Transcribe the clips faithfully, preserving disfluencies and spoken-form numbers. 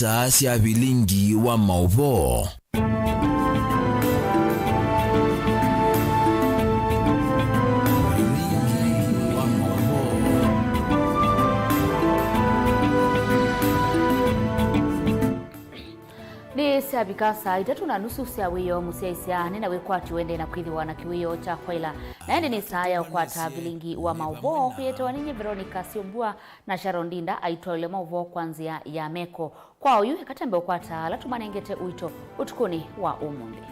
Saa sya vilingi wa maũvoo. Vilingi wa maũvoo. Nĩ syavika saa itatũ na nusu sya wĩoo, mũsyaĩĩsya nĩ na wĩkwatyo wende na kwĩthĩwa na kĩwĩoo kya kwaĩla. Na ĩndĩ nĩ saa ya ũkwata vilingi wa maũvoo. Kwĩetawa nĩ nyie Veronica Syombua na Sharon Ndinda aitwaĩle maũvoo kwa nzĩa ya meko. Kwa oyu, eka twambe ũkwata ala tũmanengete ũito ũtukũnĩ wa ũmũnthĩ.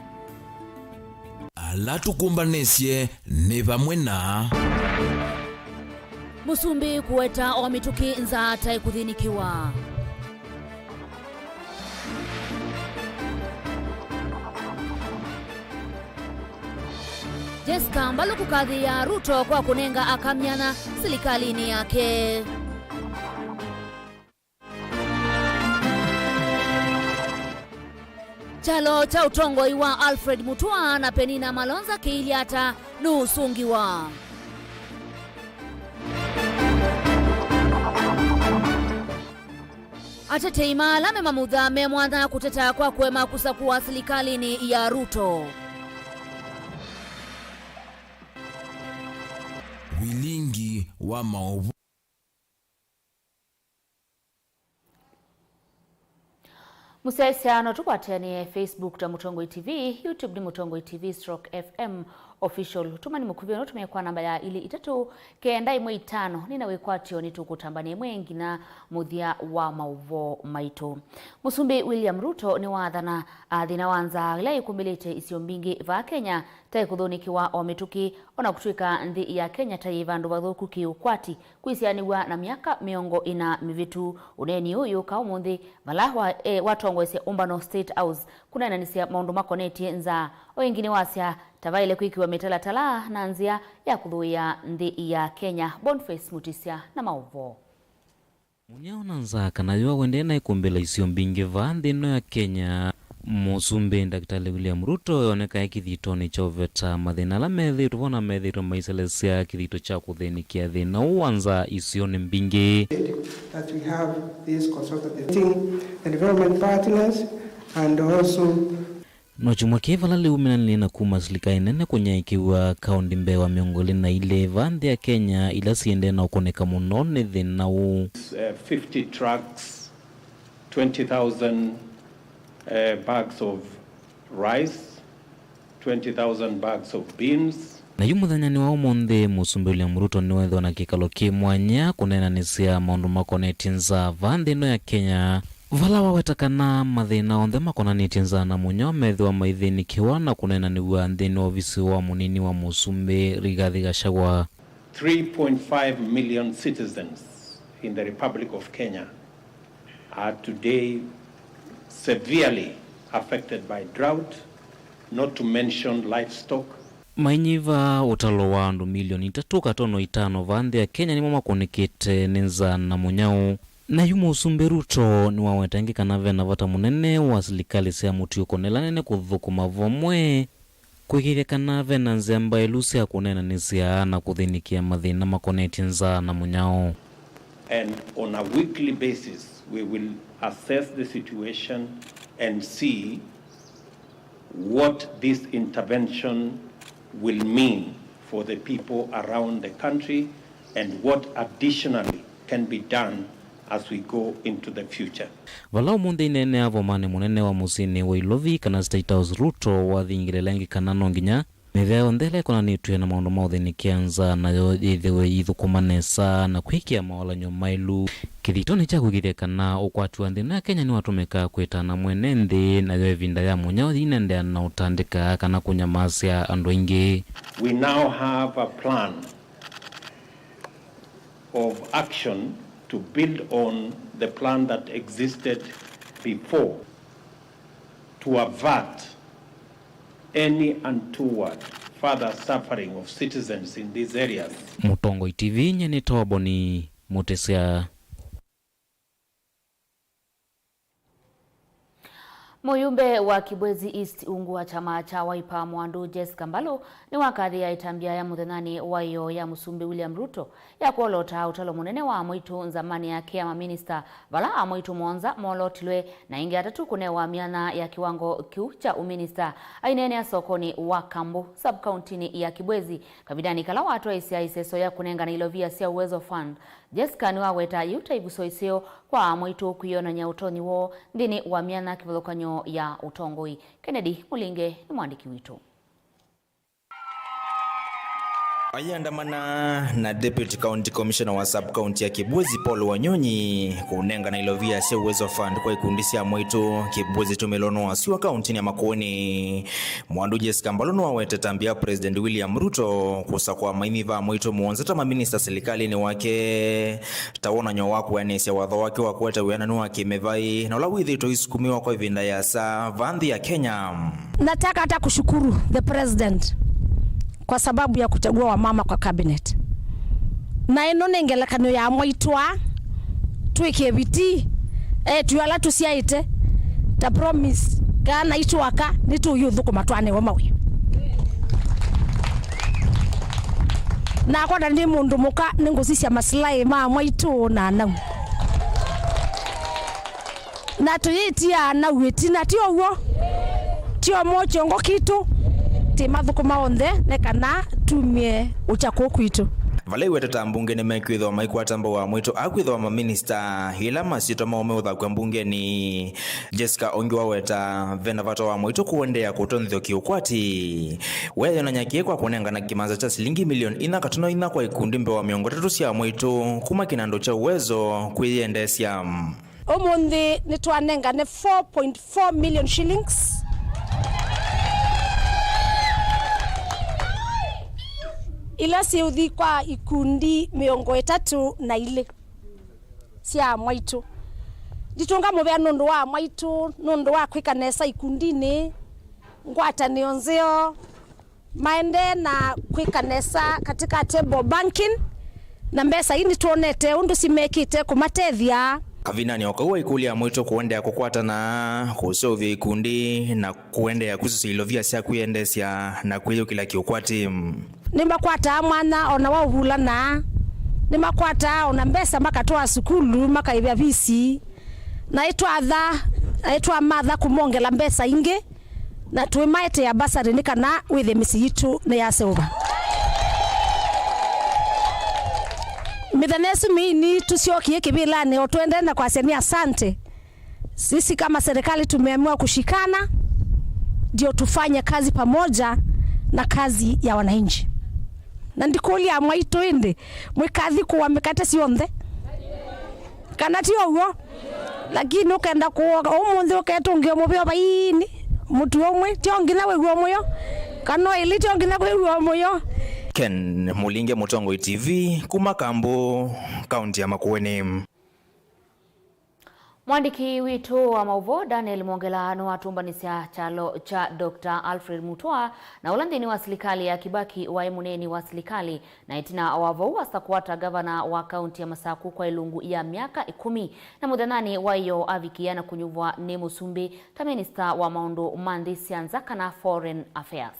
Ala tũkũmbanĩsye nĩ vamwe na Mũsumbĩ kũweta o mĩtũkĩ nza ataĩ kũthĩnĩkĩwa. Jessica Mbalu kũkathĩĩa Ruto kwa kũnenga aka myanya silikalĩnĩ yake. Kyalo kya ũtongoi wa Alfred Mutua na Penina Malonza kĩilye ata nũũsũngĩwa? Atetei ma ala me mamutha me mwanya kũteta kwa kũema kũsakũa silikalĩnĩ ya Ruto. Vilingi wa maũvoo. Mũsyaĩĩsya no tũkwatĩanĩe Facebook ta Mũtongoi T V, YouTube nĩ Mũtongoi T V stroke F M Official. Tũmani mũkuvĩ ũnũtũmĩe kwa namba ya ilĩ itatũ kenda ĩmwe itano. Nĩ na wĩkwatyo nĩtũkũtambanĩa ĩmwe nginya mũthya wa maũvoo maitũ. Mũsumbĩ William Ruto nĩwaathana, a, thĩna wa nzaa ĩla ĩkumbĩlĩte isio mbingĩ vaa Kenya ta ĩkũthĩnĩkĩwa o mĩtũkĩ, o na kũtw'ĩka nthĩ ya Kenya ta yĩ vandũ vathũku kĩ-ũkwati kwĩsĩanĩw'a na myaka mĩongo ĩna mĩvĩtu. Ũneeni ũũ yũka ũmũnthĩ vala wa, e, watongoesya ũmbano State House kũneenanĩsya maũndũ makonetye nzaa. O ĩngĩ nĩwasya ta vaĩle kwĩkĩwa mĩtalatala na nzĩa ya kũthũĩa nthĩ ya Kenya. Boniface Mutisya na maũvoo. Mũnyao na nzaa kana yũa wendee na ĩkumbĩla isio mbingĩ vaa nthĩ ĩno ya Kenya. Mũsumbĩ Ndakĩtalĩ William Ruto eonekae kĩthitonĩ kya ũveta mathĩna ala methĩĩtwe vo na methĩĩtwe maiselesya kĩthito kya kũthĩnĩkĩa thĩna ũũ wa nzaa isionĩ mbingĩ. That we have this consultative meeting, the development partners, and also No kyumwa kĩĩ vala lĩu minanĩnĩ na kuma silikalĩ nene kũnyaĩĩkĩw'a kaũndĩ mbee wa mĩongo ĩlĩ na ilĩ vaa nthĩ ya Kenya ila syĩendee na ũkũnĩka mũno nĩ thĩna ũũ. Uh, fifty trucks, twenty thousand, uh, bags of rice, twenty thousand bags of beans. Na yu mũthenyanĩ wa ũmũnthĩ, Mũsumbĩ William Ruto nĩweethĩwa na kĩkalo kĩ mwanya kũneenanĩsya maũndũ makonetye nzaa vaa nthĩ ĩno ya Kenya, vala waweta kana mathĩna onthe makonanĩtye nzaa na mũnyao methĩwa maithĩnĩkĩwa na kũneenanĩw'a nthĩnĩ wa ovisi wa mũnini wa mũsumbĩ Rigathi Gachagua. Three point five million citizens in the Republic of Kenya are today severely affected by drought, not to mention livestock. Mainyiva ũtalo wa andũ milioni itatũ katono itano vaa nthĩ ya Kenya nĩmo makũnĩkĩte nĩ nzaa na mũnyao. Na yu Mũsumbĩ Ruto nĩwawetangĩ kana vena vata mũnene wa silikalĩ sya mũtiũko na ila nene kũthũkũma vamwe kũĩkĩĩthya kana ve na nzĩa mbaĩlu sya kũneenanĩsya na kũthĩnĩkĩa mathĩna makonetye nzaa na mũnyao. And on a weekly basis, we will assess the situation and see what this intervention will mean for the people around the country and what additionally can be done as we go into the future. Vala ũmũnthĩ ineenea vomanĩ mũnene wa mũsyĩnĩ wa Ilovi kana State House, Ruto wathingĩlĩla ĩngĩ kana no nginya mĩvĩa yonthe ĩla ĩkonanĩtw'e na maũndũ ma ũthĩnĩkĩa nzaa nayo yĩthĩwe yĩithũkũma nesa na kwĩkĩa mawalany'o maĩlu kĩthitonĩ kya kũĩkĩĩthya kana ũkwati wa nthĩ ĩno ya Kenya nĩwatũmĩka kwĩtana mwene nthĩ, nayo ĩvinda ya mũnyao yĩinendeea na ũtandĩka kana kũnyamasya andũ aingĩ. We now have a plan of action to build on the plan that existed before to avert any untoward further suffering of citizens in these areas. Mũtongoi T V, nyie nĩ Toboni Mũtĩsya. Mũyumbe wa Kibwezi East ungu wa kyama kya Wiper Mwandu Jessica Mbalu nĩwakathĩĩa ĩtambya ya mũthenyanĩ wa ĩyoo ya Mũsumbĩ William Ruto ya kwolota ũtalo mũnene wa amwaitũ nzamanĩ yake ya maminista, vala amwaitũ mũonza molotilwe na ĩngĩ atatũ kũnewa myanya ya kĩwango kĩu kya ũminista. Aineenea sokonĩ wa Kambu, sub-kauntinĩ ya Kibwezi, kavindanĩ kala watwaĩsya ĩseso ya kũnengana ilovia sya Uwezo Fund, Jessica nĩwaweta yĩu ta ĩvuso ĩseo kwa amwaitũ kwĩyonany'a ũtonyi woo nthĩnĩ wa myanya kĩvathũkany'o ya ũtongoi. Kennedy Mũlinge nĩ mwandĩki witũ. Ayĩandamana na Deputy County Commissioner wa Sub-County ya Kibwezi, Paul Wanyonyi, kũnengana ilovia sya Uwezo Fund kwa ikundi sya amwaitũ Kibwezi Tũmĩlo North wa kauntinĩ ya Makueni. Mwandu Jessica Mbalu nĩwawete ĩtambya ya President William Ruto kũsakũa maĩmi va amwaitũ mũonza ta maminista silikalĩnĩ wake, ta wonany'o wa kwĩanĩsya watho wake wa kũete wĩananu wa kĩmĩvaĩ na ũla wĩthĩĩtwe ũisukumĩwa kwa ĩvinda ĩasa va nthĩ ya Kenya. Nataka hata kushukuru the president kwa sababu ya kuchagua wamama kwa cabinet. Na ĩno nĩ ngelekany'o ya amwaitũ aa, twĩkĩe vitii, eĩtu ala tũsyaĩte, ta promise, kana naitũ aka, nĩtũũyũthũkũma twanewe mawĩa. Nakwa na nĩ mũndũ mũka, nĩngũsisya masilaĩ ma amwaitũ na anau. Na tũyĩtia anau ĩtina, ti ũw'o? Ti o mo kyongo kitũ, tĩmathũkũma onthe nĩ kana tumye ũkya kũu kwitũ. Vala iweta ta mbunge nĩmekwĩthĩwa maikwata mbau amwaitũ akwĩthĩwa maminista, ĩla masyĩtwa moo meũthakw'a mbungenĩ. Jessica ũngĩ waweta vena vata wa amwaitũ kũendeea kũtonyethw'a kĩũkwati. Weeyonany'a kĩĩ kwa kũnengana kĩmanza kya silingi milioni inya katono inya kwa ikundi mbee wa mĩongo ĩtatũ sya amwaitũ kuma kĩnandũ kya Uwezo kwĩyendeesya. Ũmũnthĩ nĩtwanengane four point four million shillings, ila siũthi kwa ikundi mĩongo ĩtatũ na ilĩ sya amwaitũ. Nditũnga mũvea nũndũ wa amwaitũ, nũndũ wa kwĩka nesa ikundinĩ, ngwatanĩo nzeo, maendee na kwĩka nesa katika table banking, na mbesa ii nĩtwonete ũndũ simekĩte kũmatethya. Kavindanĩ o kau aikũlya amwaitũ kũendeea kũkwatana, kũseũvya ikundi, na kũendeea kũsisya ilovia sya kwĩyendeesya na kwĩyũkĩlya kĩũkwati. Nĩmakwataa mwanya ona wa ũvulana, nĩmakwataa ona mbesa makatwaa sukulu, makaĩvya visi, na ĩtwatha, na ĩtwamatha kũmongela mbesa ingĩ, na twĩmaetea basarĩ nĩ kana wĩthĩe mĩsyĩ yitũ nĩyaseũva. Mĩthenya ĩsu mĩini tũsyokie kĩvĩlanĩ o tũendee na kwasya nĩ asante. Sisi kama serikali tumeamua kushikana ndio tufanye kazi pamoja na kazi ya wananchi. Na ndikũlya amwaitũ ĩndĩ, mwĩkathi kũwa mĩkate syonthe? Kana ti ũw'o? Lakini ũkenda kũoka ũmũnthĩ ũketũngĩa mũveo vaini, mũtu ũmwe, tyo nginya wĩw'e mũyo, kana o ĩlĩ, tyo nginya wĩw'e mũyo. Ken Mũlinge, Mũtongoi T V, kuma Kambu, kaunti ya Makueni. Mwandĩki witũ wa maũvoo Daniel Mwongela nĩwatũmbanĩsya kyalo kya Doctor Alfred Mutua na ũla nthĩnĩ wa silikalĩ ya Kibaki waĩ mũneeni wa silikalĩ, na ĩtina wa vau asakũa ta ngavana wa kaunti ya Masaku kwa ĩlungu ya myaka ĩkũmi, na mũthenyanĩ wa ĩyoo avikĩa na kũnyuvwa nĩ mũsumbĩ ta minista wa maũndũ ma nthĩ sya nza kana foreign affairs.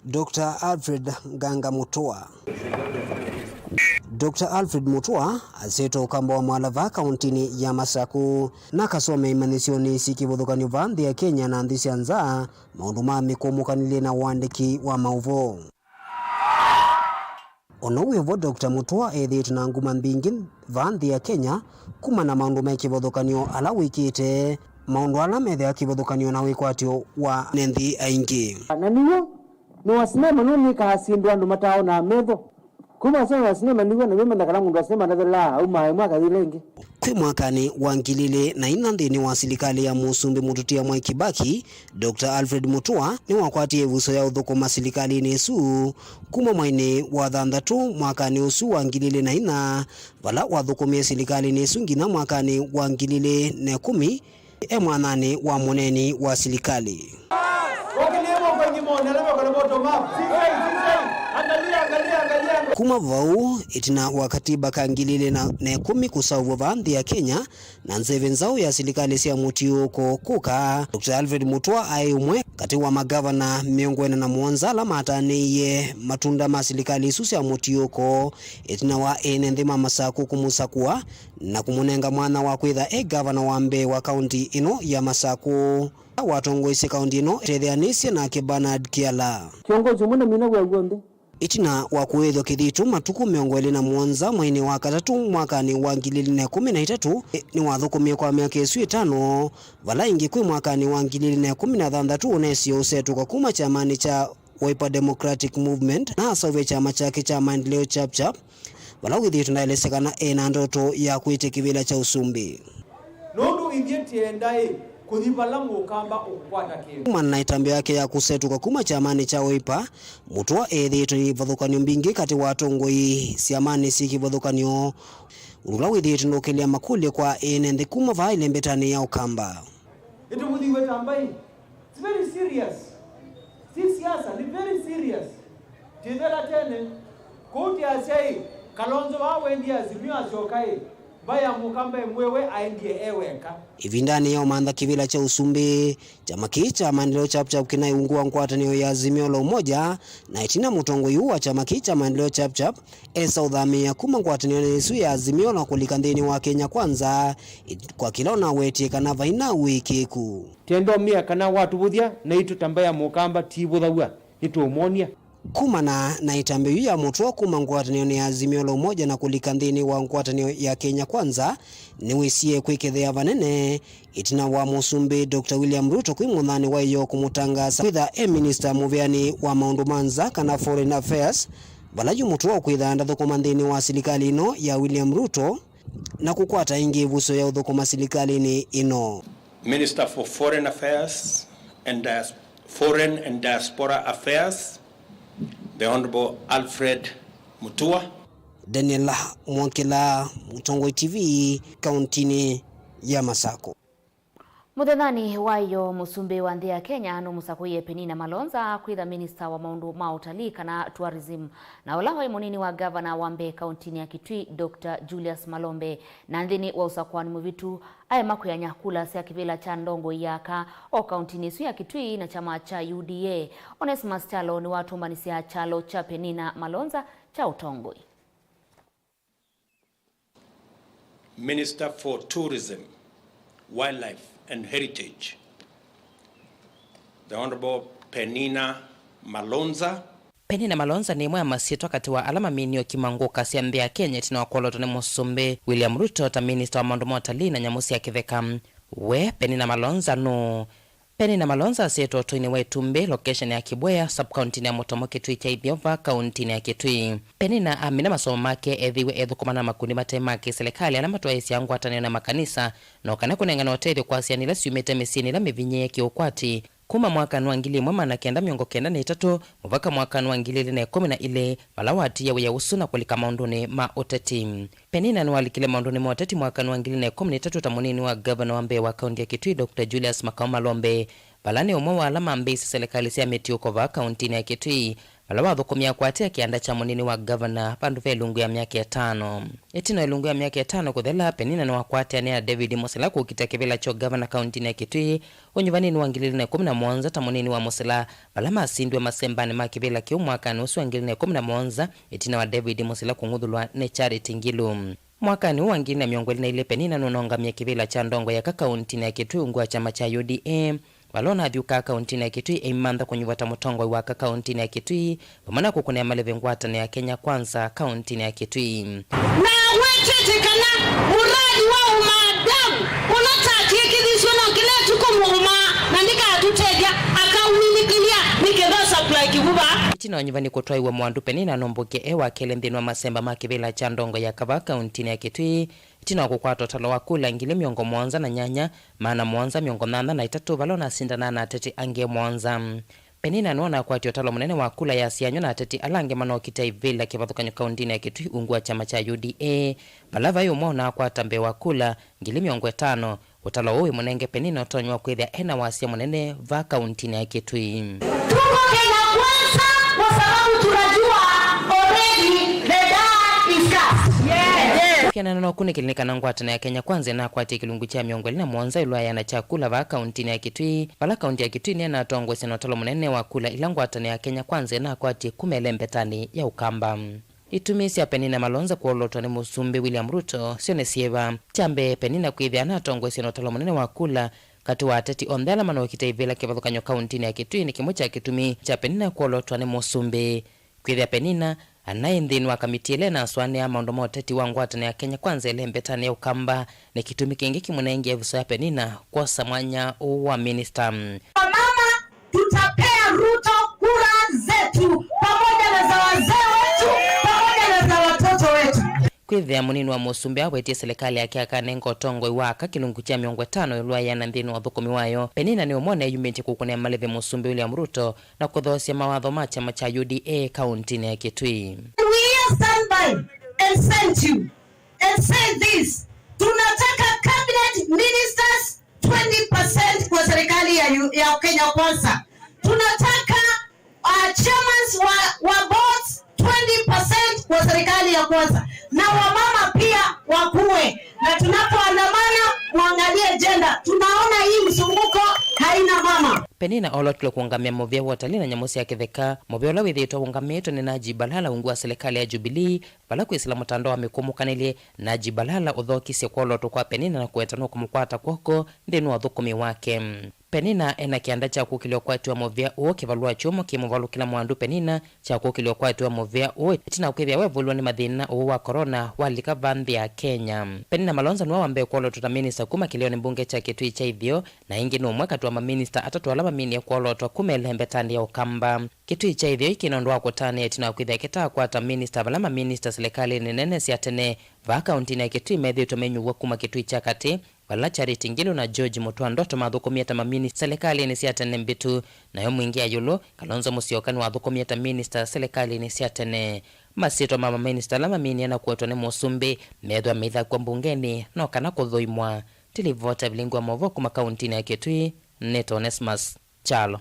Doctor Alfred Nganga Mutua. Doctor Alfred Mutua asyĩtwe Ũkamba wa Mwalava kauntinĩ ya Masaku, na akasomea imanyĩsyonĩ syĩ kĩvathũkany'o vaa nthĩ ya Kenya na nthĩ sya nza, maũndũ ma mĩkũmũkanĩlye na ũandĩki wa maũvoo. Ona wĩ vo, Doctor Mutua ethĩĩtwe na nguma mbingĩ vaa nthĩ ya Kenya kuma na maũndũ me kĩvathũkany'o ala wĩkĩte, maũndũ ala methĩawa kĩvathũkany'o na wĩkwatyo wa nthĩ aingĩ. Na nĩw'o, nĩ wa sinema nũnĩkaa syĩndũ andũ mataaonaa metho. Kuma wasoma wa sinema nĩw'o, na nĩw'o manya kana mũndũ wa sinema ndathelaa, aumaa ĩmwe akathi ĩla ĩngĩ. Kwĩ mwakanĩ wa ngili ilĩ na inya nthĩnĩ wa silikalĩ ya Mũsumbĩ Mũtũtia Mwai Kibaki, Doctor Alfred Mutua nĩwakwatie ĩvuso ya ũthũkũma silikalĩnĩ ĩsu kuma mwainĩ wa thanthatũ mwakanĩ ũsu wa ngili ilĩ na inya, vala wathũkũmie silikalĩnĩ ĩsu nginya mwakanĩ wa ngili ilĩ na ĩkũmi e mwanyanĩ wa mũneeni wa silikalĩ. Kuma vau, ĩtina wa katiba ka ngili ilĩ na ĩkũmi kũseũvw'a vaa nthĩ ya Kenya, na nzeve nzaũ ya silikalĩ sya mũtiũũko kũka, Doctor Alfred Mutua aĩ ũmwe katĩ wa magavana mĩongo ĩna na mũonza ala matanĩie matunda ma silikalĩ isu sya mũtiũũko, ĩtina wa ene nthĩ ma Masakũ kũmũsakũa na kũmũnenga mwanya wa kwĩtha e gavana wa mbee wa kaunti ĩno ya Masakũ. Watongoesye kaunti ĩno etetheanĩsye nake Bernard Kiala. Kĩongozi ũmwe na mina wĩa w'onthe. Ĩtina wa kũĩthwa kĩthitũ matukũ mĩongo ĩlĩ na mũonza mweinĩ wa katatũ mwakanĩ wa ngili ilĩ na ĩkũmi na itatũ, nĩwathũkũmie kwa myaka ĩsu ĩtano, vala ĩngĩ kwĩ mwakanĩ wa ngili ilĩ na ĩkũmi na thanthatũ ũnesie ũsetũka kuma kyamanĩ kya Wiper Democratic Movement na aseũvya kyama kyake kya Maendeleo Chap Chap, vala wĩthĩĩtwe ndaelesya kana e na ndoto ya kwĩtya kĩvĩla kya ũsumbĩ. Nũndũ ithyĩ tĩenda-ĩ, kũthi vala mũkamba ũkũkwata kĩndũ. Kumana na ĩtambya yake ya kũsetũka kuma kyamanĩ kya Wiper, Mutua ethĩĩtwe na ivathũkany'o mbingĩ katĩ wa atongoi syamanĩ syĩ kĩvathũkany'o, ũndũ ũla wĩthĩĩtwe ndũkĩlya makũlyo kwa ene nthĩ kuma vaa ĩlembetanĩ ya ũkamba. Nĩtũmũthiw'e ta mbaĩ. It's very serious. Ti siasa, ni very serious. Tithela tene. Kũu tiasya-ĩ, Kalonzo vaa wendie Azimio asyoka-ĩ, mbaĩ ya mũkamba ĩmwĩwe aendie e weka. Ĩvindanĩ ya ũmantha kĩvĩla kya ũsumbĩ, kyama kĩĩ kya Maendeleo Chap Chap kĩnaĩ ungu wa ngwatanĩo ya Azimio la Umoja, na ĩtina mũtongoi ũũ wa kyama kĩĩ kya Maendeleo Chap Chap esa ũthamĩĩa kuma ngwatanĩonĩ ĩsu ya Azimio na kũlika nthĩnĩ wa Kenya Kwanza, kwa kĩla ũnawetie kana vai na ũĩkĩĩku. Tenda ũmĩa kana watũvũthya naitũ ta mbaĩ ya mũkamba tiivũthaw'a, nĩtũũmwony'a. Kumana na ĩtambya yu ya Mutua kuma ngwatanĩonĩ ya Azimio la Umoja na kũlika nthĩnĩ wa ngwatanĩo ya Kenya Kwanza, nĩwĩsie kwĩkethea vanene ĩtina wa Mũsumbĩ Doctor William Ruto kwĩ mũthanĩ wa ĩyoo kũmũtangaasa kwĩtha e minista mũveani wa maũndũ ma nza kana foreign affairs, vala yu Mutua ũkwĩtha ndathũkũma nthĩnĩ wa silikalĩ ĩno ya William Ruto na kũkwata ĩngĩ ĩvuso ya ũthũkũma silikalĩnĩ ĩno. Minister for Foreign Affairs and Dias-, Foreign and Diaspora Affairs, the Honorable Alfred Mutua. Daniel Mwongela, Mũtongoi T V, kauntinĩ ya Masakũ. Mũthenyanĩ wa ĩyoo, mũsumbĩ wa nthĩ ya Kenya nũmũsakũie Penina Malonza kwĩtha minista wa maũndũ ma ũtalii kana tourism, na ũla waĩ mũnini wa gavana wa mbee kauntinĩ ya Kitui, Doctor Julius Malombe, na nthĩnĩ wa ũsakũani mũvĩtu, aema kwĩany'a kula sya kĩvĩla kya ndongoi ya aka o kauntinĩ ĩsu ya Kitui na kyama kya U D A. Onesmus Kyalo nĩwatũmbanĩsya kyalo kya Penina Malonza kya ũtongoi. Minister for Tourism, Wildlife and Heritage, the Honorable Penina Malonza. Penina Malonza nĩ ĩmwe ya masyĩtwa katĩ wa ala maminie ũkima ngũka sya nthĩ ya Kenya ĩtina wa kwolotwa nĩ Mũsumbĩ William Ruto ta minista wa maũndũ ma ũtalii na nyamũ sya kĩtheka. We Penina Malonza nũũ? Penina Malonza asyĩtwe ũtũinĩ wa Ĩtumbĩ, location ya Kĩbwea, sub-county-inĩ ya Mũtomo, Kitui kya Ithyova, kaunti-inĩ ya Kitui. Penina amina masomo make, ethĩiwe ethũkũma na makundi mate ma kĩsilikalĩ ala matwaĩĩsya ngwatanĩo na makanisa, no kana kũnengane ũtethyo kwa syana ila syumĩte mĩsyĩnĩ ĩla mĩvinyĩĩe kĩũkwati, kuma mwakanĩ wa ngili ĩmwe maana kenda mĩongo kenda na itatũ mũvaka mwakanĩ wa ngili ilĩ na ĩkũmi na ilĩ, vala watiie wĩa ũsu na kũlika maũndũnĩ ma ũteti. Penina nĩwalikile maũndũnĩ ma ũteti mwakanĩ wa ngili na ĩkũmi na itatũ ta mũnini wa ngavana wa mbee wa kaunti ya Kitui, Doctor Julius Makau Malombe, vala nĩ ũmwe wa ala mambĩĩsye silikalĩ sya mĩtiũko vaa kauntinĩ ya Kitui, vala wathũkũmie akwate kĩanda kya mũnini wa ngavana vandũ ve ĩlungu ya myaka ĩtano. Ĩtina wa ĩlungu ya myaka ĩtano kũthela, Penina nĩwakwatanĩa na David Mũsila kũkita kĩvĩla kya ũngavana kauntinĩ ya Kitui, ũnyuvanĩnĩ wa ngili ilĩ na ĩkũmi na mũonza ta mũnini wa Mũsila, vala masindiwe masembanĩ ma kĩvĩla kĩu mwakanĩ ũsu wa ngili ilĩ na ĩkũmi na mũonza, ĩtina wa David Mũsila kũng'uthũlwa nĩ Charity Ngilu. Mwakanĩ ũũ wa ngili na mĩongo ĩlĩ na ilĩ, Penina nũnongamie kĩvĩla kya ndongo ya aka kauntinĩ ya Kitui ungu wa kyama kya U D A, vala ũnathyũkaa kauntinĩ ya Kitui eimantha kũnyuva ta mũtongoi wa aka kauntinĩ ya Kitui, vamwe na kũkũnĩa maleve ngwatanĩo ya Kenya Kwanza kauntinĩ ya Kitui. Na awetete kana mũradi wa ũmaadamu ũla tatĩkĩthisye no kĩla ĩtukũ mũũmaa na ndikatũtethya, akaũnilikĩlya nĩ kĩtha supply kĩvuva. Ĩtina wa nyuva nĩ kũtwaĩwa mwandu, Penina nũmbũkie e wa kelĩ nthĩnĩ wa masemba ma kĩvĩla kya ndongo ya aka vaa kauntinĩ ya Kitui, ĩtina wa kũkwata ũtalo wa kula ngili mĩongo mũonza na nyanya, maana mũonza mĩongo nyanya na itatũ, vala ũnasindanaa na ateti angĩ mũonza. Penina nĩwe ũnakwatie ũtalo mũnene wa kula ya sianywa na ateti ala angĩ manookita ivĩla kĩvathũkany'o kauntinĩ ya Kitui ungu wa kyama kya U D A, vala vai ũmwe ũnakwata mbee wa kula ngili mĩongo ĩtano. Ũtalo ũũ wĩ mũnenge Penina ũtonyi wa kwĩthĩa ena wasya mũnene vaa kauntinĩ ya Kitui. Tuko Kenya Kwanza kwa sababu tunajua already the Na no kũnĩkĩle nĩ kana ngwatanĩo ya Kenya Kwanza ĩnakwatie kĩlungu kya mĩongo ĩlĩ na mũonza ĩũlũ wa ĩana kya kula vaa kauntinĩ ya Kitui, vala kaunti ya Kitui nĩyanatongoesya na ũtalo mũnene wa kula ila ngwatanĩo ya Kenya Kwanza ĩnakwatie kuma ĩlembetanĩ ya Ũkamba. Itumi sya Penina Malonza kwolotwa nĩ Mũsumbĩ William Ruto syo nĩ syĩva? Kya mbee, Penina kwĩthĩa anatongoesya na ũtalo mũnene wa kula katĩ wa ateti onthe ala manookite ivĩla kĩvathũkany'o kauntinĩ ya Kitui nĩ kĩmwe kya kĩtumi kya Penina kwolotwa nĩ Mũsumbĩ. Kwĩthĩa Penina anaĩ nthĩnĩ wa kamiti ĩla ĩnasũanĩa maũndũ ma ũteti wa ngwatanĩo ya Kenya Kwanza ĩlembetanĩ ya Ũkamba nĩ kĩtumi kĩngĩ kĩmũnengie ĩvuso ya Penina kwosa mwanya ũũ wa minista. Wamama, tutapea Ruto kura zetu pamoja na za wazee wetu pamoja na za watoto wetu. Kwĩthĩa mũnini wa mũsumbĩ awetie silikalĩ yake akanenga ũtongoi wa aka kĩlungu kya mĩongo ĩtano ĩũlũ wa ĩana nthĩnĩ wa ũthũkũmi wayo, Penina nĩ ũmwe ũneeyumĩtye kũkũnĩa malĩve mũsumbĩ William Ruto na kũthoosya mawatho ma kyama kya U D A kauntinĩ ya Kitui. We here stand by and send you and say this, tunataka cabinet ministers twenty percent kwa serikali ya, ya Kenya Kwanza. Tunataka uh, chairmans wa, wa boards twenty percent kwa serikali ya Kwanza, na wamama pia wakuwe. Na tunapoandamana, mwangalie gender. Tunaona hii mzunguko haina mama. Penina olotilwe kũũngamĩa mũvĩa wa ũtalii na nyamũ sya kĩtheka, mũvĩa ũla wĩthĩĩtwe ũũngamĩtwe nĩ Najib Balala ungu wa silikalĩ ya Jubilee, vala kwĩsĩla mũtandao wa mĩkũmũkanĩlye, Najib Balala ũthokisye kwolotwa kwa Penina na kũweta nũkũmũkwata kw'oko nthĩnĩ wa ũthũkũmi wake. Penina ena kĩanda kya kũkĩlya ũkwati wa mũvĩa ũũ kĩvalũa kyũmũ kĩmũvalũkĩla mwandu Penina kya kũkĩlya ũkwati wa mũvĩa ũũ ĩtina wa kwĩthĩa wevũlwa nĩ mathĩna ũũ wa corona walika vaa nthĩ ya Kenya. Penina Malonza nĩwe wa mbee kwolotwa ta minista kuma kĩlĩonĩ mbunge kya Kitui kya Itheo, na ĩngĩ nĩ ũmwe katĩ wa maminista atatũ ala maminie kwolotwa kuma ĩlembetanĩ ya Ũkamba. Kitui kya Itheo kĩna ũndũ wa kũtanĩa ĩtina wa kwĩthĩa kĩtaakwata minista vala maminista silikalĩnĩ nene sya tene vaa kauntinĩ ya Kitui methĩĩtwe menyuw'a kuma Kitui kya Katĩ, vala Charity Ngilu na George Mutua Ndoto mathũkũmie ta maminista silikalĩnĩ sya tene mbĩtu, nayo Mwingi Ayulu, Kalonzo Musyoka nĩwathũkũmie ta minista silikalĩnĩ sya tene. Masyĩtwa ma maminista ala maminie na kũetwa nĩ mũsumbĩ meethĩwa meithakw'a mbungenĩ no kana kũthũimwa. Tilivota vilingi wa maũvoo kuma kauntinĩ ya Kitui, nĩtawa Onesmus Kyalo.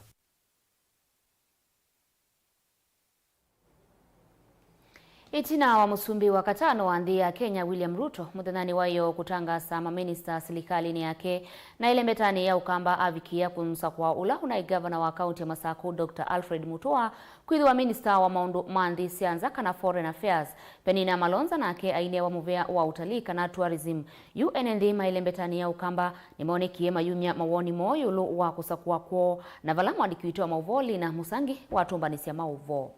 Ĩtina wa mũsumbĩ wa katano wa nthĩ ya Kenya, William Ruto, mũthenyanĩ wa ĩyoo kũtangaasa maminista silikalĩnĩ yake, na ĩlembetanĩ ya Ũkamba avikĩĩa kũmũsakũa ũla ũnaĩ ngavana wa kaunti ya Masakũ, Doctor Alfred Mutua, kwĩthĩwa minista wa maũndũ ma nthĩ sya nza kana foreign affairs. Penina Malonza nake ainewa mũvea wa ũtalii kana tourism. Yu ene nthĩ ma ĩlembetanĩ ya Ũkamba nĩmonekie mayumya mawoni moo ĩũlũ wa kũsakũa kwoo, na vala mũandĩki witũ wa maũvoo Lina Musangi watũmbanĩsya maũvoo.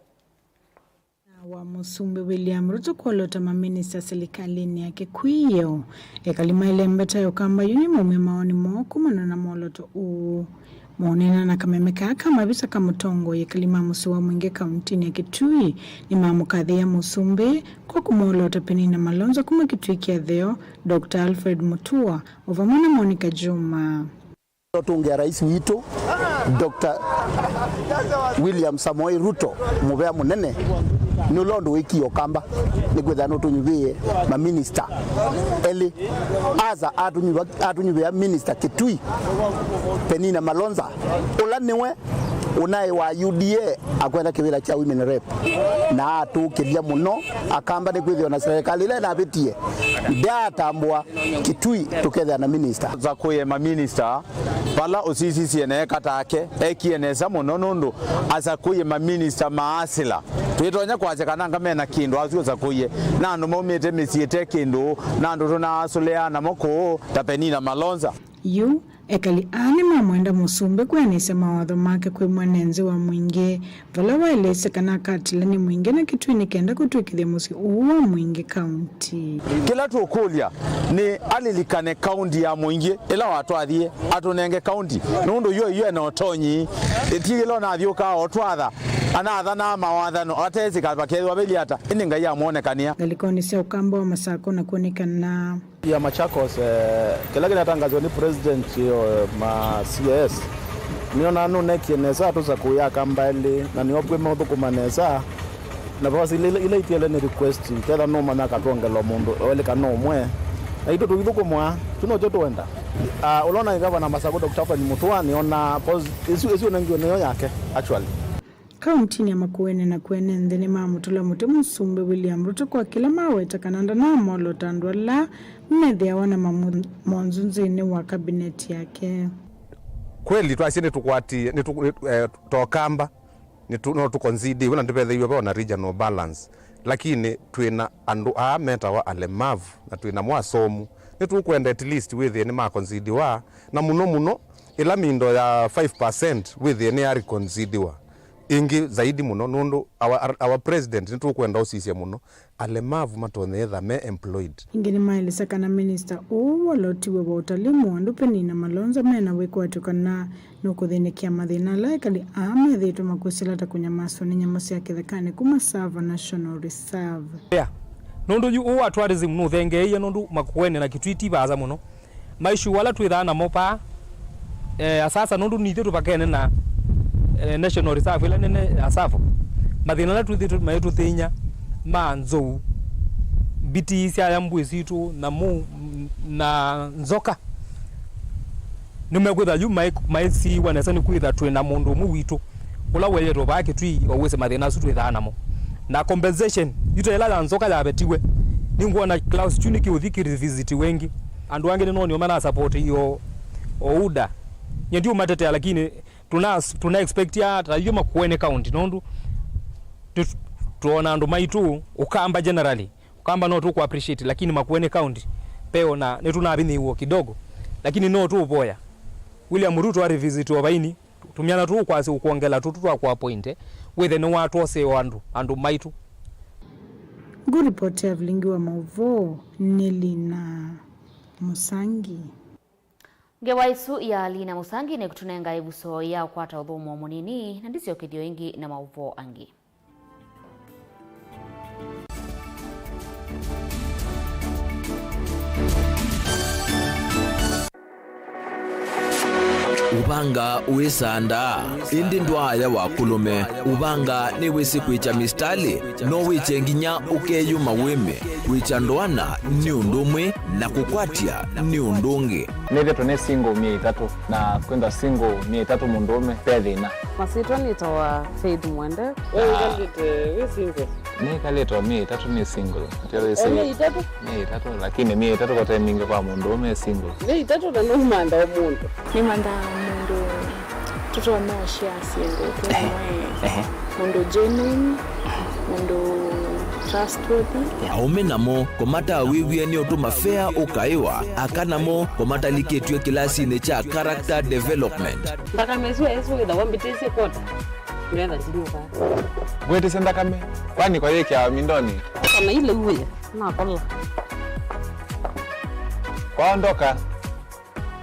Na wa mũsumbĩ William Ruto kwolota maminista silikalĩnĩ yake kwĩ ĩyoo, ekali ma ĩlembeta ya Ũkamba yu nĩmaumya mawoni moo kumana na mwoloto ũũ. Maũneena na kameme kaa ka mavisa ka mũtongoi, ekali ma mũsyĩ wa Mwingĩ kauntinĩ ya Kitui nĩmamũkathĩĩa mũsumbĩ kwa kũmwolota Penina Malonza kuma Kitui kya Ĩtheo, Doctor Alfred Mutua, o vamwe na Monica Juma. Tũngĩa rais witũ, Doctor William Samoei Ruto, mũvea mũnene, nĩ ũla ũndũ wĩkie Ũkamba, nĩkwĩthĩwa nũtũnyuvĩie maminista elĩ. Asa atũnyuva-, atũnyuvĩa minista Kitui, Penina Malonza, ũla nĩwe ũnaĩ wa U D A akwenda kĩvĩla kya women rep, na atũkĩlya mũno Akamba, nĩkwĩthĩwa na serikali ĩla ĩnavĩtie ndyaatambũa Kitui tũkethĩa na minista. Asakũie maminista vala ũsisisye na eka take, ekie nesa mũno nũndũ asakũie maminista ma asila. Twĩtonya kwasya kana anga mena kĩndũ asu ũsakũie, na andũ maumĩte mĩsyĩ ĩte kĩndũ, na andũ tũnaasũlĩaa namo kũũ ta Penina Malonza. Yu, ekali aa nĩmamwenda mũsumbĩ kwĩanĩsya mawatho make kwĩ mwene nthĩ wa Mwingĩ, vala waelesya kana akatĩla nĩ Mwingĩ na Kitui nĩ kenda kũtw'ĩkĩthya mũsyĩ ũũ wa Mwingĩ kaunti. Kĩla tũkũlya nĩ alilikane kaunti ya Mwingĩ ĩla watwathie, atũnenge kaunti, nũndũ yo iyo ena ũtonyi. Ti ĩla ũnathyũkaa otwatha, anathanaa mawathano atesĩka vakethĩwa veli ata, ĩndĩ Ngai amwonekania. Ngalĩkonĩ sya Ũkamba wa Masakũ nakw'o nĩ kana ya Machakos, eh, kĩla kĩnatangaasiwe nĩ president, eh, ma C A S, nĩona nũnekie nesa atũsakũĩa Akamba elĩ, na nĩokw'e meũthũkũma nesa, na vavasi ila, ila itiele nĩ request, ketha nũmanya akatwongela mũndũ elĩ kana ũmwe, na itũ tũithũkũmwa, tu nokyo tũenda. Ah, ũla ũnaĩ ngavana Masakũ, Doctor Alfred Mutua, nĩona pos-, ĩsu, ĩsu ũnengiwe nĩyo yake, actually. Kauntinĩ ya Makueni naku ene nthĩ nĩmamũtũla mũtĩ Mũsumbĩ William Ruto kwa kĩla maweta kana ndanamolota andũ ala methĩawa na mamu-, monzu nthĩnĩ wa kabineti yake. Kweli twasye nĩtũkwatie, nĩtũ-, nĩ-, eh, tokamba, nĩtũ-, no tũconsidiwe na ndĩvetheiwe ve ona regional balance, lakini twĩna andũ aa metawa alemavu na twĩnamo asomu. Nĩtũkwenda at least wĩthĩe nĩmaconsidiwa, na mũno mũno ĩla mindo ya five percent wĩthĩe nĩyareconsidiwa. Ĩngĩ zaidi mũno nũndũ our, our president nĩtũkwenda ũsisya mũno alemavu matonye etha me employed. Ĩngĩ nĩmaelesya kana minista ũũ walotiwe wa ũtalii Mũandũ Penina Malonza mena wĩkwatyo kana nũkũthĩnĩkĩa mathĩna ala ekali aa methĩĩtwe makwĩsĩla ta kũnyamaswa nĩ nyamũ sya kĩthekanĩ kuma Tsavo National Reserve. Yeah. Nũndũ yu ũũ wa tourism nũthengeeie nũndũ Makueni na Kitui ti vaasa mũno. Maishu ala twĩthaa namo paa, eh, asasa nũndũ nithyĩ tũvakene na, eh, National Reserve ĩla nene ya Tsavo. Mathĩna ala twĩthĩtwe maitũthĩny'a ma nzou, mbitii syaya mbũĩ sitũ, na mu-, na nzoka. Nĩmekwĩtha yu maĩ-, maĩsiiwa nesa nĩkwĩtha twĩ na mũndũ ũmwe witũ ũla weetwe vaa Kitui wawĩsĩ mathĩna asu twĩthaa namo. Na compensation, yu ta ĩla ya nzoka yavetiwe, nĩngwona Klaus Chuni kĩũthi kĩrevisitiwe ĩngĩ. Andũ angĩ nĩnonio manasapoti o, o UDA. Nye ndiũmatetea, lakini tuna, tuna expectia ta ithyĩ Makueni County, nũndũ tu-, tuona andũ maitũ, Ũkamba generally. Ũkamba no tũkũ appreciate, lakini Makueni County, peo na nĩtũnavinyĩiwe kidogo. Lakini no tũũvoya William Ruto arevisit o vaini, tũmyana tũũ kwasya ũkwongela tũtũ twa kũapointe, wĩthe nĩwatwosee o andũ, andũ maitũ. Ngũripoti ya vilingi wa maũvoo nĩ Lina Mũsangi. Ngewa ĩsu ya Lina Mũsangi nĩkũtũnenga ĩvuso ya kũkwata ũthũmũo mũnini, na ndisyokethyo ĩngĩ na maũvoo angĩ. Ũvanga wĩsandaa, ĩndĩ ndwaaya wa kũlũme. Ũvanga nĩwĩsĩ kwĩkya mistalĩ, no wĩkye nginya ũkeyũma wĩme. Kwĩkya ndoana nĩ ũndũ ũmwe, na kũkwatya nĩ ũndũ ũngĩ. Nĩthĩtwe nĩ single myei ĩtatũ, na kwĩthwa single myei ĩtatũ mũndũũme ve thĩna. Masyĩtwa nĩtawa Faith Mwende. We wĩkalĩte wĩ single? Nĩkalĩte o myei ĩtatũ nĩ single. Atĩ wĩsĩ, o myei ĩtatũ? Myei ĩtatũ, lakini myei ĩtatũ kote mingĩ kwa mũndũũme e single. Myei ĩtatũ na nũmantha o mũndũ? Nĩmanthaa mũndũ tũtonya ũshare syĩndũ twĩ. Ehe. Mũndũ genuine, mũndũ trustworthy. Aũme namo kũmatawĩw'e nĩ ũtũma fea ũkaĩwa, aka namo kũmatalikĩtw'e kĩlasinĩ kya character development. Nthakame ĩsu ĩsu wĩthawa mbĩtĩsye kwota, ndwetha ndinyuka. Ngwĩtĩsye nthakame, kwani kwa yĩkĩawa mindonĩ? Kana ile uwe, nakola. Kwaondoka.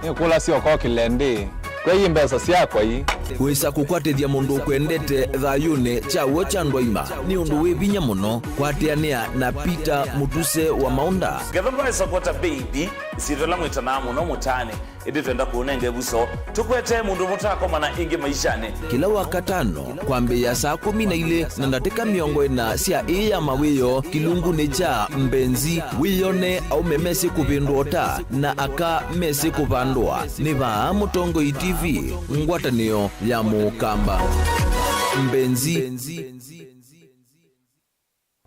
Nĩkũlasya ũkokĩle ndĩ, kwei mbesa syakwa ii. Kwĩsa kũkwatĩthya mũndũ ũkwendete thayũnĩ kya w'o kya ndwaima nĩ ũndũ wĩ vinya mũno. Kwatĩanĩa na Peter Mũtuse wa Maũnda. Ngetha ndwaĩsa kwota baby, ĩsyĩtwa ĩla mwĩtanaa mũno mũtaanĩ, ĩndĩ twenda kũũnenga ĩvuso, tũkwetee mũndũ mũtakomana ĩngĩ maishanĩ. Kĩla Wakatano, kwambĩĩa saa kũmi na ilĩ na ndatĩka mĩongo ĩna sya ĩĩ ya mawĩoo, kĩlungunĩ kya Mbenzi, wĩyone aũme mesĩ kũvĩndũa ũta na aka mesĩ kũvandũa. Nĩ vaa Mũtongoi T V, ngwatanĩo ya Mũkamba. Mbenzi.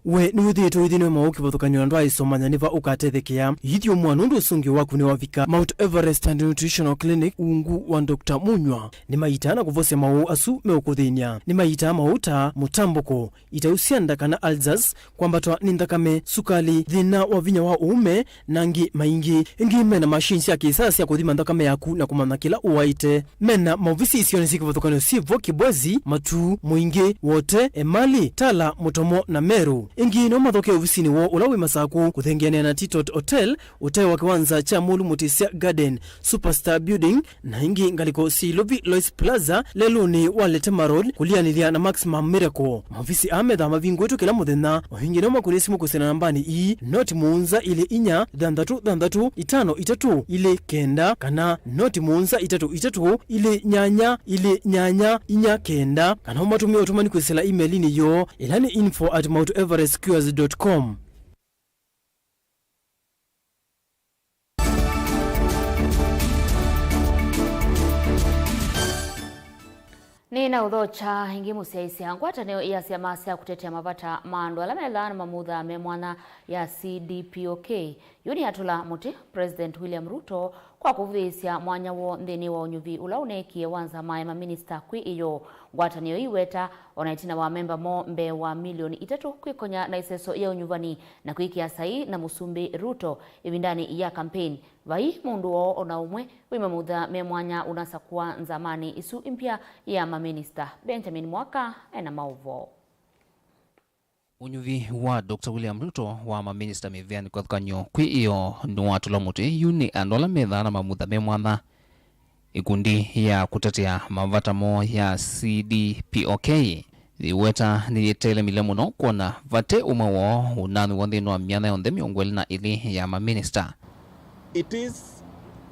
We nĩwĩthĩĩtwe ũithi nĩ maũũ kĩvathũkany'o na ndwaĩsomanya nĩ va ũkatethekea? Ithyũmũa nũndũ ũsũngĩo waku nĩwavika. Mount Everest and Nutritional Clinic, ungu wa Doctor Munywa, nĩmaitaa na kũvosya maũũ asu meũkũthĩny'a. Nĩmaitaa maũũ ta mũtambũko, itau sya nda kana ulcers, kwambatwa nĩ nthakame, sukali, thĩna wa vinya wa ũũme, na angĩ maingĩ. Ĩngĩ mena machine sya kĩsaa sya kũthima nthakame yaku na kũmanya kĩla ũwaĩte. Mena maovisi isionĩ syĩ kĩvathũkany'o syĩ vo Kibwezi, Matuu, Mũingĩ, Wote, Emali, Tala, Mũtomo, na Meru. Ĩngĩ no mathoke ovisinĩ woo ũla wĩ Masakũ, kũthengeanĩa na Titot Hotel, ũtaĩ wa kĩwanza kya Mũlu Mũtĩsya Garden, Superstar Building, na ĩngĩ ngalĩko syĩ Ilovi Lois Plaza, lelũnĩ wa Letema Road, kũlianĩlya na Maximum Miracle. Maovisi aa methaa mavingũĩtwe kĩla mũthenya. O ĩngĩ no makũnĩe simũ kwĩsĩla nambanĩ ii, noti mũonza ilĩ inya, thanthatũ thanthatũ, itano itatũ, ilĩ kenda, kana noti mũonza itatũ itatũ, ilĩ nyanya, ilĩ nyanya, inya kenda, kana ũmatũmĩe ũtũmani kwĩsĩla email-inĩ yoo, ĩla nĩ info at mount everest cures dot com. Nĩnaũthokya ĩngĩ mũsyaĩĩsya. Ngwatanĩo ya syama sya kũtetea mavata ma andũ ala methaa na mamutha me mwanya ya C D P O K yu nĩyatũla mũtĩ President William Ruto kwa kũvũthĩĩsya mwanya woo nthĩnĩ wa ũnyuvi ũla ũneekie wa nzama ya maminista kwĩ ĩyoo. Ngwatanĩo ĩĩ ĩweta, o na ĩtina wa amemba moo mbee wa milioni itatũ kwĩkonya na ĩseso ya ũnyuvani na kwĩkĩa saii na Mũsumbĩ Ruto ĩvindanĩ ya kampeini, vai mũndũ woo o na ũmwe wĩ mamutha me mwanya ũnasakũa nzamanĩ ĩsu ĩmpya ya maminista. Benjamin Mwaka ena maũvoo. Ũnyuvi wa Doctor William Ruto wa maminista mĩvĩanĩ kĩvathũkany'o kwĩ ĩyoo nĩwatũlwa mũtĩ yu nĩ andũ ala methaa na mamutha me mwanya. Ĩkundi ya kũtetea mavata moo ya C D P O K yĩweta nĩyĩtelemile mũno kwona vate ũmwe woo ũnanyw'a nthĩnĩ wa myanya yonthe mĩongo ĩlĩ na ĩlĩ ya maminista. It is,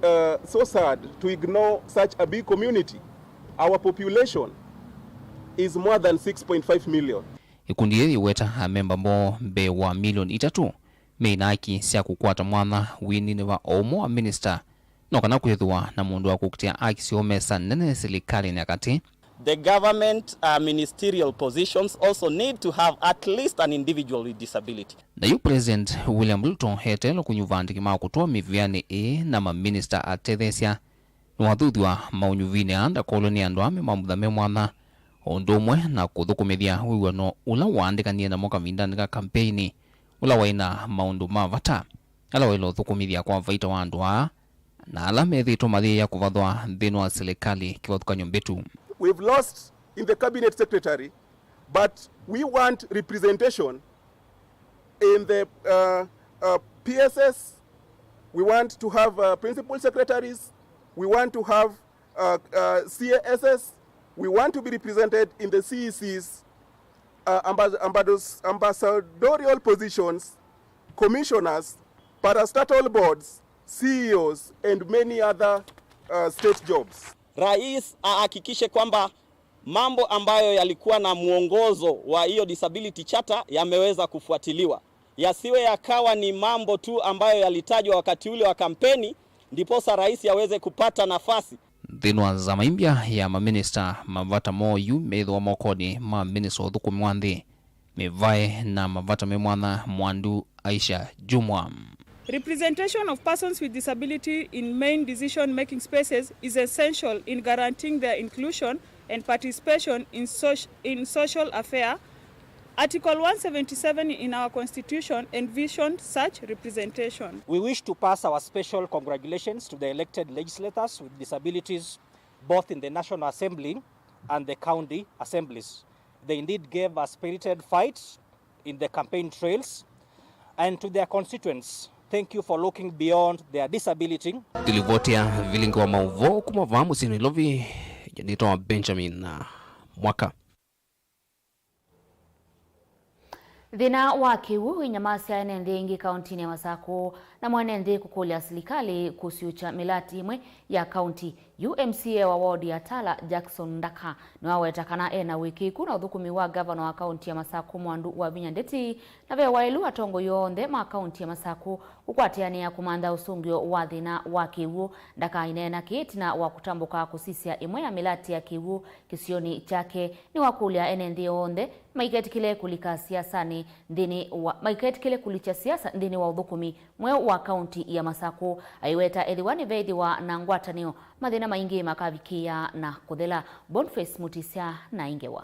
uh, so sad to ignore such a big community. Our population is more than six point five million. Ĩkundi yĩĩ yĩweta amemba moo mbee wa milioni itatũ me na haki sya kũkwata mwanya wĩininĩ va o ũmwe wa minista, no kana kwĩthĩwa na mũndũ wa kũkitĩa haki syoo mesa nene silikalĩnĩ ya katĩ. The government, uh, ministerial positions also need to have at least an individual with disability. Na yu President William Ruto eteelwe kũnyuva andĩki ma kũtũa mĩvĩanĩ ĩĩ na maminista atetheesya. Nĩwathuthw'a maũnyuvinĩ aa ndakolwe nĩ andũ aa me mamutha me mwanya, o ũndũ ũmwe na kũthũkũmĩthya wĩw'ano ũla waandĩkanie namo kavindanĩ ka kampeini, ũla waĩ na maũndũ ma vata ala waĩle ũthũkũmĩthya kwa vaita wa andũ aa na ala methĩĩtwe mayĩĩa kũvathwa nthĩnĩ wa silikalĩ kĩvathũkany'o mbĩtu. We've lost in the cabinet secretary, but we want representation in the, uh, uh, P S S. We want to have, uh, principal secretaries. We want to have, uh, uh, C A S S. We want to be represented in the C E Cs, uh, ambas-, ambados-, ambassadorial positions, commissioners, parastatal boards, C E Os, and many other, uh, state jobs. Rais ahakikishe kwamba mambo ambayo yalikuwa na mwongozo wa hiyo disability charter yameweza kufuatiliwa. Yasiwe yakawa ni mambo tu ambayo yalitajwa wakati ule wa kampeni, ndiposa rais aweze kupata nafasi. Nthĩnĩ wa nzama ĩmbya ya maminista, mavata moo yu methĩwa mokonĩ ma minista wa ũthũkũmi wa nthĩ, mĩvaĩ na mavata me mwanya Mwandu Aisha Jumwa. Representation of persons with disability in main decision-making spaces is essential in guaranteeing their inclusion and participation in soc-, in social affair. Article one seventy-seven in our constitution envisioned such representation. We wish to pass our special congratulations to the elected legislators with disabilities, both in the National Assembly and the county assemblies. They indeed gave a spirited fight in the campaign trails, and to their constituents, thank you for looking beyond their disability. Ndilivoti ya vilingi wa maũvoo kuma vaa mũsyĩ Nairobi, nĩtawa Benjamin Mwaka. Thĩna wa kĩw'ũ wĩnyamasya ene nthĩ aingĩ kauntinĩ ya Masakũ, na mwene nthĩ kũkũlya silikalĩ kũsyũkya mĩlati ĩmwe ya kaunti. Yu M C A wa ward ya Tala, Jackson Ndaka, nĩwaweta kana ena ũĩkĩĩku na ũthũkũmi wa ngavana wa kaunti ya Masakũ, Mwandu Wavinya Ndeti, na ve waĩlu atongoi onthe ma kaunti ya Masakũ kũkwatĩanĩa kũmantha ũsũngĩo wa thĩna wa kĩw'ũ. Ndaka aineena kĩĩ ĩtina wa kũtambũka kũsisya ĩmwe ya mĩlati ya kĩw'ũ kĩsionĩ kyake. Nĩwakũlya ene nthĩ onthe maiketĩkĩle kũlika siasanĩ nthĩnĩ wa, maiketĩkĩle kũlikya siasa nthĩnĩ wa ũthũkũmi mweũ wa kaunti ya Masakũ. Aiweta ethĩwa nĩveĩthĩwa na ngwatanĩo, mathĩna maingĩ makavikĩĩa na kũthela. Boniface Mutisya na ĩngewa.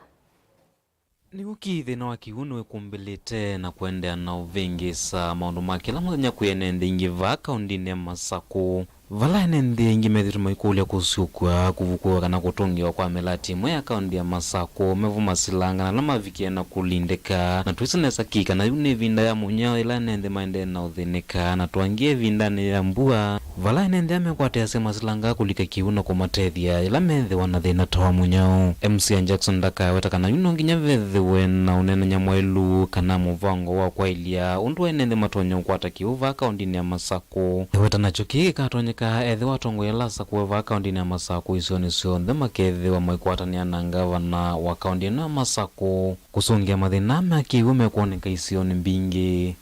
Nĩw'o ki thĩna wa kĩw'ũ nĩwĩkumbĩlĩte na kũendeea na ũvĩngĩĩsa maũndũ ma kĩla mũthenya kwĩ ene nthĩ aingĩ vaa kaũndĩnĩ ya Masakũ. Vala ene nthĩ aingĩ methĩĩtwe maikũlya kũsyũkw'a, kũvukũĩwa kana kũtũngĩwa kwa mĩlati ĩmwe ya kaũndĩ ya Masakũ, mevo masilanga na ala mavikie na kũlindĩka. Na twĩsĩ nesa ki kana yu nĩ ĩvinda ya mũnyao yĩla ene nthĩ maendee na ũthĩnĩka, na twangie ĩvindanĩ ya mbua, vala ene nthĩ aa mekwatĩasya masilanga kũlika kĩw'ũ na kũmatethya yĩla methĩwa na thĩna ta wa mũnyao. M C A Jackson Ndaka aweta kana yu no nginya vethĩwe na ũneenany'a mwaĩlu kana mũvango wa kwaĩlya ũndũ ene nthĩ matonya ũkwata kĩw'ũ vaa kaũndĩnĩ ya Masakũ. Eweta nakyo kĩĩ kĩkatonyeka ethĩwa atongoi ala asakũe vaa kaũndĩnĩ ya Masakũ isionĩ syonthe makethĩwa maikwatanĩa na ngavana wa kaũndĩ ĩno ya Masakũ kũsũngĩa mathĩna ma kĩw'ũ mekwoneka isionĩ mbingĩ.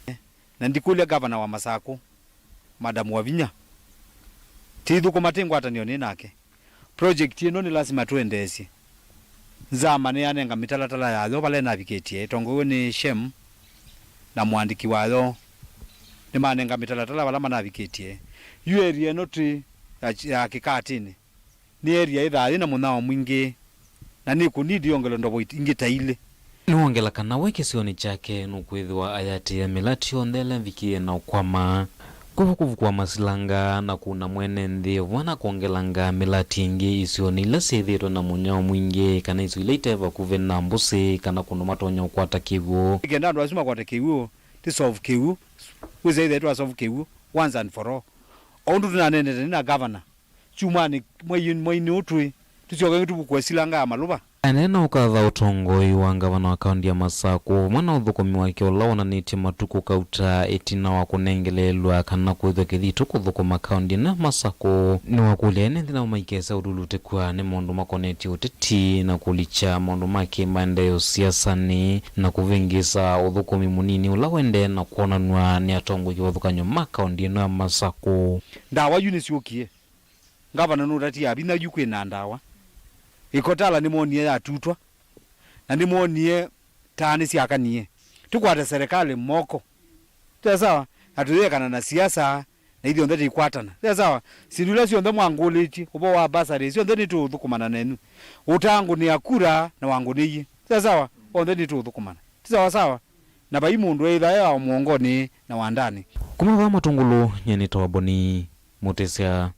Na ndikũlya ngavana wa Masakũ, Madam Wavinya, tithũkũma tĩ ngwatanĩonĩ nake. Project ĩno nĩ lasima tũendeesye. Nzama nĩyanenga mĩtalatala yayo vala ĩnavikĩtye, ĩtongoew'e nĩ Shem na mũandĩki wayo, nĩmanenga mĩtalatala vala manavikĩtye. Yu area ĩno twĩ ya, ya Kĩkatĩnĩ nĩ area ĩthaa yĩna mũnyao mwingĩ, na nĩkũnidi yongele ndovo it-, ingĩ ta ilĩ. Nĩwongela kana we kĩsionĩ kyake nũkwĩthĩwa ayatĩĩa mĩlatĩ yonthe ĩla ĩvikĩe na ũkwama. Kũvo kũvukũa masilanga na kuna mwene nthĩ vamwe na kwongelanga mĩlatĩ ĩngĩ isionĩ ila syĩthĩĩtwe na mũnyao mwingĩ, kana isio ila ite vakuvĩ na mbũsĩ, kana kũndũ matonya ũkwata kĩw'ũ. Nĩkenda andũ asu makwate kĩw'ũ, ti solve kĩw'ũ, wĩsĩ ĩthe twa solve kĩw'ũ once and for all. O ũndũ tũnaneenete nĩ na governor, kyumwanĩ, mwei-, mweinĩ ũũ twĩ, tũsyoke tũvukũe silanga ya malũva. Aneena ũkatha ũtongoi wa ngavana wa kaũnti ya Masakũ vamwe na ũthũkũmi wake ũla wonanĩtye matukũ kauta ĩtina wa kũnengeleelw'a kana kwĩthwa kĩthitũ kũthũkũma kaũnti ĩno ya Masakũ. Nĩwakũlya ene nthĩ nao maikese ũlulutĩkw'a nĩ maũndũ makonetye ũteti na kũlikya maũndũ ma kĩmaendeeo siasanĩ na kũvĩngĩĩsa ũthũkũmi mũnini ũla ũendee na kwonanw'a nĩ atongoi kĩvathũkany'o ma kaũnti ĩno ya Masakũ. Ndawa yu nĩsyũkie. Ngavana nũtatie vinya yu kwĩna ndawa. Ĩkotala nĩmwonie yatutwa, na nĩmwonie taa nĩsyakanie. Tũkwate serikali moko. Tĩ sawa? Na tũyĩekana na siasa, na ithyonthe tĩikwatana. Tĩ sawa? Syĩndũ ila syonthe mwangũlĩtye, ũvoo wa basarĩ, syonthe nĩtũũthũkũmana nenyu. Ũtangũnĩa kura na wangũnĩie. Tĩ sawa? Onthe nĩtũũthũkũmana. Ti sawa sawa? Na vai mũndũ eĩthae wa mũongonĩ na wa ndanĩ. Kuma vaa Matũngũlũ, nyie nĩtawa Boni Mũtĩsya.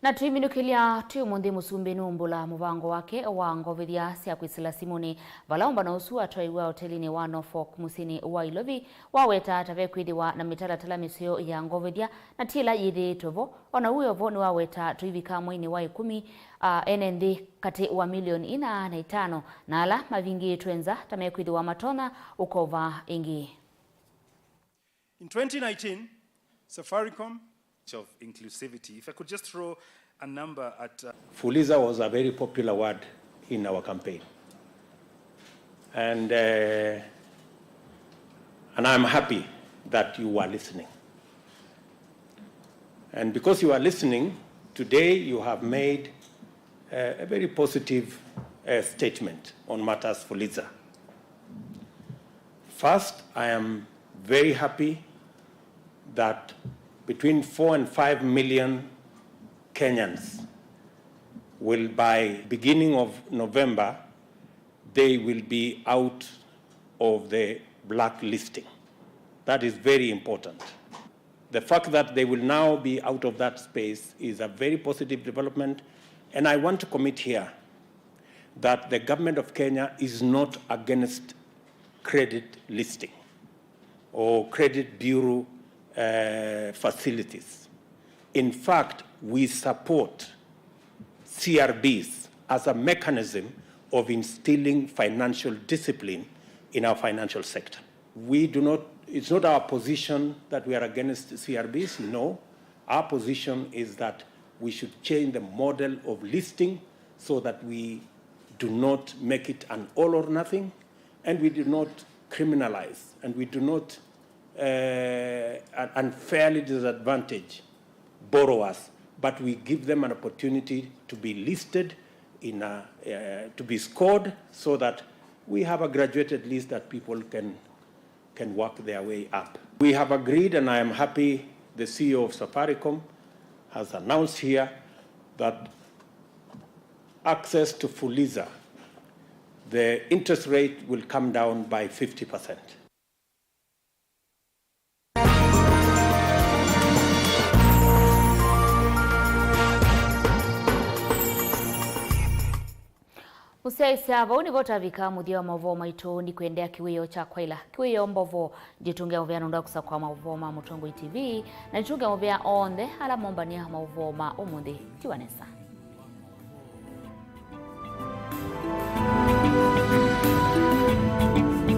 Na tũiminũkĩlya twĩ ũmũnthĩ, mũsumbĩ nũmbũla mũvango wake wa ngovethya sya kwĩsĩla simũnĩ, vala ũmbano ũsu watwaiwa otelinĩ wa Norfolk mũsyĩnĩ wa Ilovi, waweta ta vekwĩthĩwa na mĩtalatala mĩseo ya ngovethya na ti ĩla yĩthĩĩtwe vo. O na ũu wĩ o vo, nĩwaweta tũivika mweinĩ wa ĩkũmi, a, ene nthĩ katĩ wa milioni ina na itano na ala mavingĩĩtwe nza ta mekwĩthĩwa matonya ũkova ĩngĩ. In twenty nineteen, Safaricom of inclusivity. If I could just throw a number at, uh, Fuliza was a very popular word in our campaign. And, uh, and I'm happy that you are listening. And because you are listening, today you have made, uh, a very positive, uh, statement on matters Fuliza. First, I am very happy that between four and five million Kenyans will, by beginning of November, they will be out of the blacklisting. That is very important. The fact that they will now be out of that space is a very positive development, and I want to commit here that the government of Kenya is not against credit listing or credit bureau, uh, facilities. In fact, we support C R Bs as a mechanism of instilling financial discipline in our financial sector. We do not, it's not our position that we are against C R Bs, no. Our position is that we should change the model of listing so that we do not make it an all or nothing, and we do not criminalize, and we do not, uh, un-, unfairly disadvantage borrowers, but we give them an opportunity to be listed in a, uh, to be scored so that we have a graduated list that people can, can work their way up. We have agreed, and I am happy the C E O of Safaricom has announced here that access to Fuliza, the interest rate will come down by fifty percent. Mũsyaĩĩsya, vau nĩvo tavika mũthya wa maũvoo maitũ. Ndikwendea kĩwĩoo kya kwaĩla, kĩwĩoo mbovo. Nditũngĩa mũvea nũndũ wa kũsakũa maũvoo ma Mũtongoi T V, na nditũngĩa mũvea onthe ala mombanĩa maũvoo ma ũmũnthĩ. Tiwa nesa.